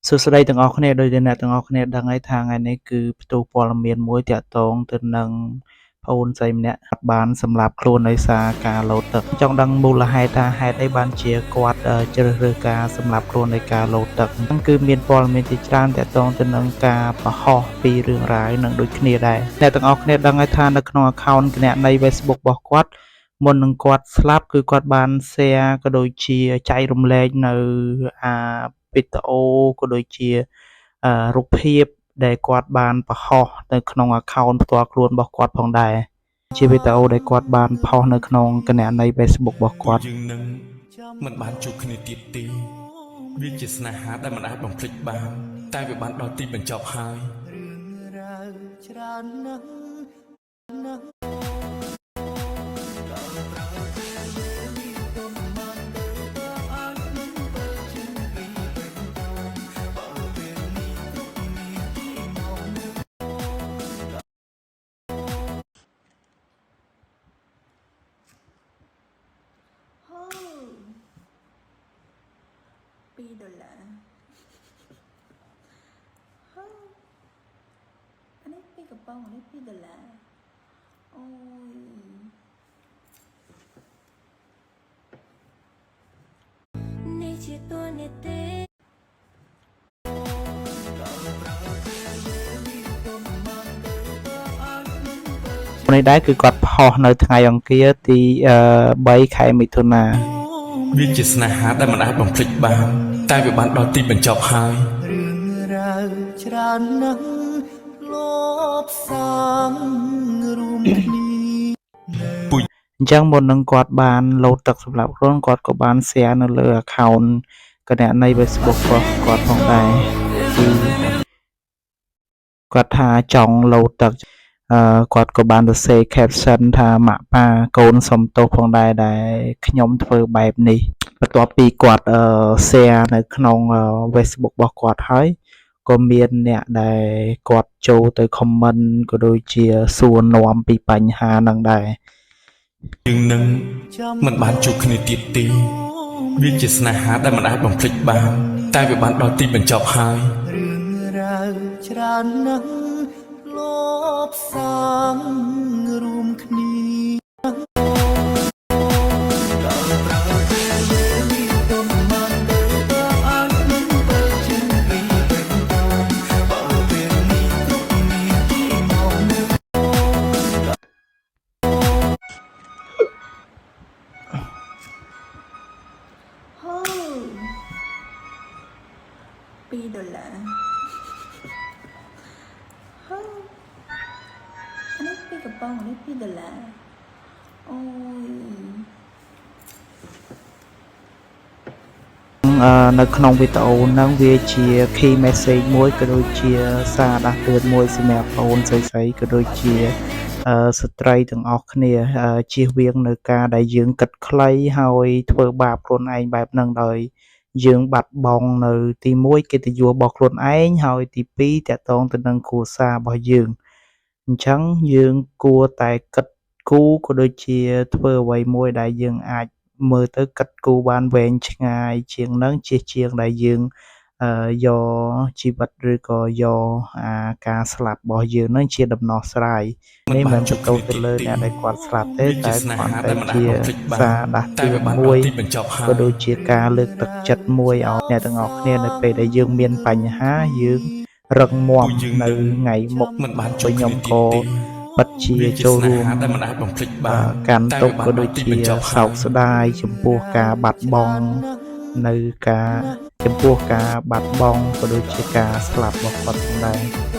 សួស្តីទាំងអស់គ្នាដោយដែលអ្នកទាំងអស់គ្នាដឹងហើយថាថ្ងៃនេះគឺផ្ទុះព័ត៌មានមួយទាក់ទងទៅនឹងប្អូនស្រីម្នាក់គាត់បានសម្លាប់ខ្លួនដោយសារការលោតទឹកចង់ដឹងមូលហេតុថាហេតុអីបានជាគាត់ជ្រើសរើសការសម្លាប់ខ្លួនដោយការលោតទឹកហ្នឹងគឺមានព័ត៌មានជាច្រើនទាក់ទងទៅនឹងការបង្ហោះពីរឿងរ៉ាវនឹងដូចគ្នាដែរអ្នកទាំងអស់គ្នាដឹងហើយថានៅក្នុង account គណនី Facebook របស់គាត់មុននឹងគាត់ស្លាប់គឺគាត់បាន share ក៏ដូចជាចែករំលែកនៅអាវីដេអូក៏ដូចជារូបភាពដែលគាត់បានបង្ហោះនៅក្នុង account ផ្ទាល់ខ្លួនរបស់គាត់ផងដែរជាវីដេអូដែលគាត់បានផុសនៅក្នុងគណនី Facebook របស់គាត់ យើងនឹងមិនបានជួបគ្នាទៀតទេវាជាស្នេហាដែលមិនអាចបំភ្លេចបាន តែវាបានដល់ទីបញ្ចប់ហើយ រឿងរ៉ាវច្រើនណាស់ណាស់ដល់ប្រើពេលវេលាទុំមិនទៅតើអាចនឹងទៅជាងពីបេះដូងបើពេលនេះគ្រប់នាទីមកនឹង ហូ2ដុល្លារហូអានេះពីរកំប៉ុងអានេះ2ដុល្លារអូយ នេះជាតួនាទី ដល់ប្រើពេលវេលាទុំមិនទៅតើអាចនឹងទៅជា នេះដែរគឺគាត់ផុសនៅថ្ងៃអង្គារទី3ខែមិថុនា វាជាស្នេហាដែលមិនអាចបំភ្លេចបាន តែវាបានដល់ទីបញ្ចប់ហើយ រឿងរ៉ាវច្រើនណាស់លបសាងរួមគ្នា អញ្ចឹងមុននឹងគាត់បានលោតទឹកសម្លាប់ខ្លួនគាត់ក៏បាន share នៅលើ account គណនី Facebook របស់គាត់ផងដែរគឺគាត់ថាចង់លោតទឹកគាត់ក៏បានសរសេរ caption ថាម៉ាក់ប៉ាកូនសុំទោសផងដែរដែលខ្ញុំធ្វើបែបនេះបន្ទាប់ពីគាត់share នៅក្នុង Facebook របស់គាត់ហើយក៏មានអ្នកដែលគាត់ចូលទៅ comment ក៏ដូចជាសួរនាំពីបញ្ហាហ្នឹងដែរ យើងនឹងមិនបានជួបគ្នាទៀតទេវាជាស្នេហាដែលមិនអាចបំភ្លេចបាន តែវាបានដល់ទីបញ្ចប់ហើយ រឿងរ៉ាវច្រើនណាស់លបសាងរួមគ្នាដល់ប្រើពេលវេលាទុំមិនទៅតើអាចនឹងទៅជាងពីបេះដូងបើពេលនេះគ្រប់នាទីមកនឹង ហូ2ដុល្លារហូអានេះពីរកំប៉ុងអានេះ2ដុល្លារអូយ នៅក្នុងវីដេអូហ្នឹងវាជា key message មួយក៏ដូចជាសារដាស់តឿនមួយសម្រាប់បងអូនស្រីៗក៏ដូចជាស្ត្រីទាំងអស់គ្នាជៀសវាងនៅការដែលយើងគិតខ្លីហើយធ្វើបាបខ្លួនឯងបែបហ្នឹងដោយយើងបាត់បង់នៅទី1កិត្តិយសរបស់ខ្លួនឯងហើយទី2ទាក់ទងទៅនឹងគ្រួសាររបស់យើងអញ្ចឹងយើងគួរតែគិតគូរក៏ដូចជាធ្វើអ្វីមួយដែលយើងអាច មើលទៅគិតគូរបានវែងឆ្ងាយជាងហ្នឹងជាជាងដែលយើងយកជីវិតឬក៏យកអាការស្លាប់របស់យើងហ្នឹងជាដំណោះស្រាយ មិន នេះ បានជួប មិនបន្ទោស គ្នា ទៅលើ ទៀតទេ អ្នកដែលគាត់ស្លាប់ទេ វាជា តែ ស្នេ គ្រាន់ ហា តែជា ដែលមិនអាចបំភ្លេចបាន សារដាស់ តែ តឿន មួយ វាបានដល់ទីបញ្ចប់ហើយ ក៏ដូចជាការលើកទឹកចិត្តមួយឲ្យអ្នកទាំងអស់គ្នានៅពេលដែលយើងមានបញ្ហាយើងរឹងមាំ ពួកយើង នៅ នឹង ថ្ងៃមុខ មិនបានជួ ព្រោះ ប ខ្ញុំក៏ គ្នាទៀតទេ ពិតជា វាជា ចូលរួម ស្នេហាដែលមិនអាចបំភ្លេចបាន កាន់ តែ ទុក្ខ វាបានដល់ទី ក៏ដូចជា បញ្ចប់ សោ ហើ យ កស្ដាយចំពោះការបាត់បង់នៅការចំពោះការបាត់បង់ក៏ដូចជាការស្លាប់របស់គាត់ផងដែរ។